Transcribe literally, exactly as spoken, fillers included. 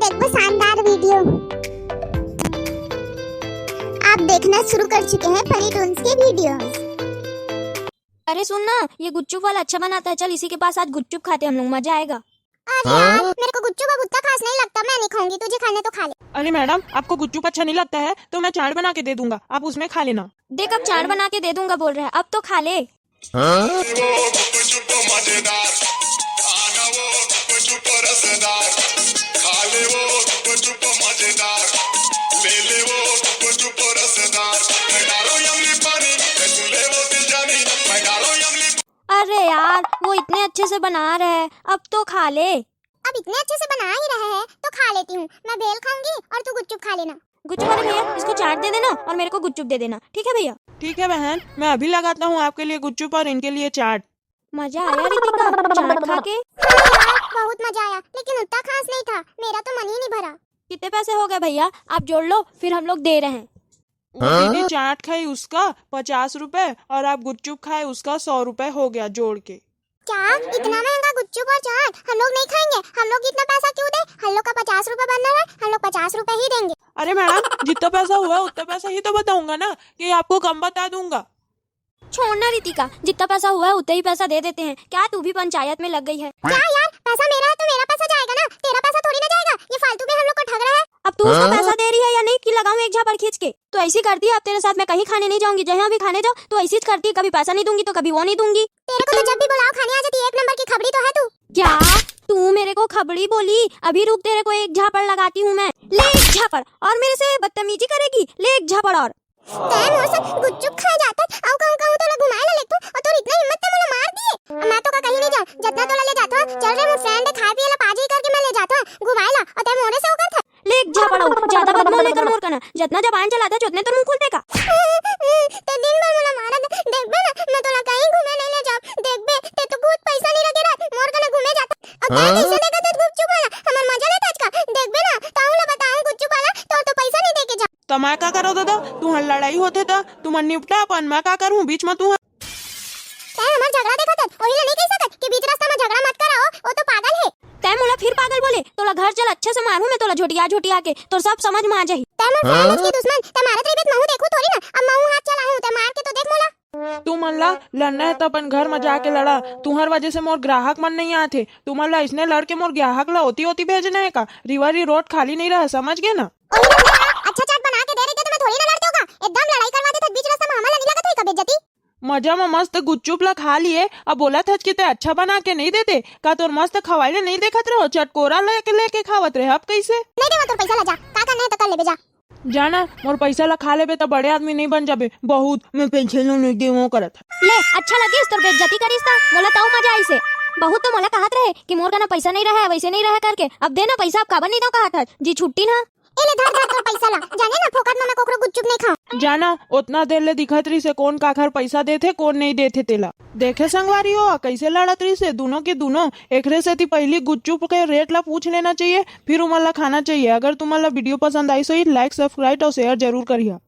देखो शानदार वीडियो। आप देखना शुरू कर चुके हैं फनी टून्स के वीडियोस। अरे सुन ना, ये गुपचुप वाला अच्छा बनाता है, चल इसी के पास आज गुपचुप खाते हैं हम लोग, मजा आएगा। अरे यार, मेरे को गुपचुप अब उतना खास नहीं लगता, मैं नहीं खाऊंगी, तुझे खाने तो खा ले। अरे मैडम, आपको गुपचुप अच्छा नहीं लगता है तो मैं चाट बना के दे दूंगा, आप उसमें खा लेना। देख, अब चाट बना के दे दूंगा बोल रहा है, अब तो खा ले। अरे यार, वो इतने अच्छे से बना रहे हैं, अब तो खा ले। अब इतने अच्छे से बना ही रहे हैं तो खा लेती हूँ। मैं भेल खाऊंगी और तू गुपचुप खा लेना। गुपचुप वाले भैया, इसको चाट दे देना और मेरे को गुपचुप दे देना, ठीक है भैया? ठीक है बहन, मैं अभी लगाता हूँ आपके लिए गुपचुप और इनके लिए चाट। मजा आया रितिका, चाट खा के? हाँ यार, बहुत मजा आया, लेकिन उतना खास नहीं था, मेरा तो मन ही नहीं भरा। कितने पैसे हो गए भैया, आप जोड़ लो, फिर हम लोग दे रहे हैं। वो दीदी चाट खाई उसका पचास रुपए और आप गुपचुप खाए उसका सौ रुपए हो गया जोड़ के। क्या इतना महंगा गुपचुप और चाट हम लोग नहीं खाएंगे? हम लोग इतना पैसा क्यों दे? हम लोग का पचास रुपए बनना है, हम लोग पचास रुपए ही देंगे। अरे मैडम, जितना पैसा हुआ उतना पैसा ही तो बताऊंगा ना, कि आपको कम बता दूंगा। छोड़ ना रितिका, जितना पैसा हुआ है उतना ही पैसा दे देते हैं। क्या तू भी पंचायत में लग गई है? क्या यार, पैसा मेरा है तो मेरा पैसा जाएगा ना, तेरा पैसा थोड़ी ना जाएगा। ये फालतू में हम लोग को ठग रहा है। अब तू उसको पैसा दे रही है या नहीं कि लगाऊं एक झापड़ खींच के? तो ऐसी करती है, अब तेरे साथ मैं कहीं खाने नहीं जाऊंगी, जहाँ भी खाने जाओ तो ऐसी करती है, कभी पैसा नहीं दूंगी तो कभी वो नहीं दूंगी। तेरे को तो जब भी बुलाओ खाने आ जाती है, एक नंबर की खबड़ी तो है तू। क्या? तू मेरे को खबड़ी बोली? अभी रुक, तेरे को एक झापड़ लगाती हूँ मैं। ले एक झापड़, और मेरे से बदतमीजी करेगी? ले एक झापड़ और। तै मोर से गुपचुप खाए जाथस, अउ कहूँ कहूँ तोला घुमाए ला लेगथों, अउ तोर इतना हिम्मत तै मोला मार दिए। अब मैं तो का कहीं नहीं जाऊँ, जतना तोला ले जाथों, चल रे मोर फ्रेंड है, खाए पिए ला पाजी करके मैं ले जाथों, घुमाए ला, अउ तै मोरे से ओकर था। ले एक झापड़ अउ, ज्यादा बदमाश लेकर मोर कना, जतना जबान चलाथस, ओतने तोर मुंह खुलथे का? तै दिन भर मोला मारत, देखबे ना, मैं तोला कहीं घूमे नहीं ले जाऊँ, देखबे, तै तो खुद पैसा नहीं रखे रहत, मोर कना घूमे जाथस, अउ तै कैसे देखत हस गुपचुप वाला, हमर मजा लेथस का, देखबे ना, ताहू ला बताऊँ गुपचुप वाला, तोर तो पैसा नहीं देके जा। त मैं का करों दादा, तुहर लड़ाई होथे त तुमन निपटा अपन, मैं का करहूँ बीच म तुहर। तै हमर झगड़ा देखत हस, ओही ला नहीं कह सकत कि बीच रास्ता म झगड़ा मत कराओ, वो तो पागल है। तै मोला फिर पागल बोले, तोला घर चल अच्छे से मारहूँ मैं तोला झोटिया झोटिया के, तोर सब समझ म आ जाही। तै मोर friend की दुश्मन, तै मारत रहिबे त महूँ देखहूँ थोड़ी ना, अब महूँ हाथ चलाहूँ, तै मार के तो देख मोला। तुमन ला लड़ना है त अपन घर म जाके लड़ा, तुहर वजह से मोर ग्राहक मन नहीं आथे, तुमन ला इसने लड़ के मोर ग्राहक ला ओती ओती भेजना है का? रिवर रोड खाली नहीं रहा, समझ गए ना? ओही ना, अच्छा चाट बना के दे रही तो मैं थोड़ी ना लड़ती होगा, एकदम लड़ाई करवा देते बीच रास्ता में, हमला नहीं लगत है का बेइज्जती? मजा में मस्त गुपचुप ला खा लिए, अब बोलत हच कि तै अच्छा बना के नहीं देते का? तोर मस्त खवाई ले नहीं देखत रहो, चटकोरा लेके लेके खावत रहे, अब कैसे? नहीं देवा तोर पैसा ला, जा का करना है तो कर लेबे जा। जाना, मोर पैसा ला खा लेबे त बड़े आदमी नहीं बन जाबे, बहुत मैं पैसे ला नहीं देवो करत है। ले, अच्छा लगिस तोर बेइज्जती करिस त, मोला तऊ मजा आइसे। बहुत तो मोला कहत रहे कि मोर कना पैसा नहीं रहे, वैसे नहीं रहे करके, अब देना पैसा, अब काबर नहीं दो कहत हच, जी छुट्टी ना। ए ले धर धर तोर पैसा ला, जाने ना फोकट में मैं कोकरो गुपचुप नहीं खाऊं। जाना, ओतना देर ले दिखत रहिसे कोन काखर पैसा देथे, कोन नहीं देथे तेला। देखे संगवारी हो, कैसे लड़त रहिसे दोनों के दोनों। एकरे सेती पहिली गुपचुप के रेट ला पूछ लेना चाहिए, फिर उमन ला खाना चाहिए। अगर तुमन ला वीडियो पसंद आइस होही, like, subscribe और share जरूर करिहा।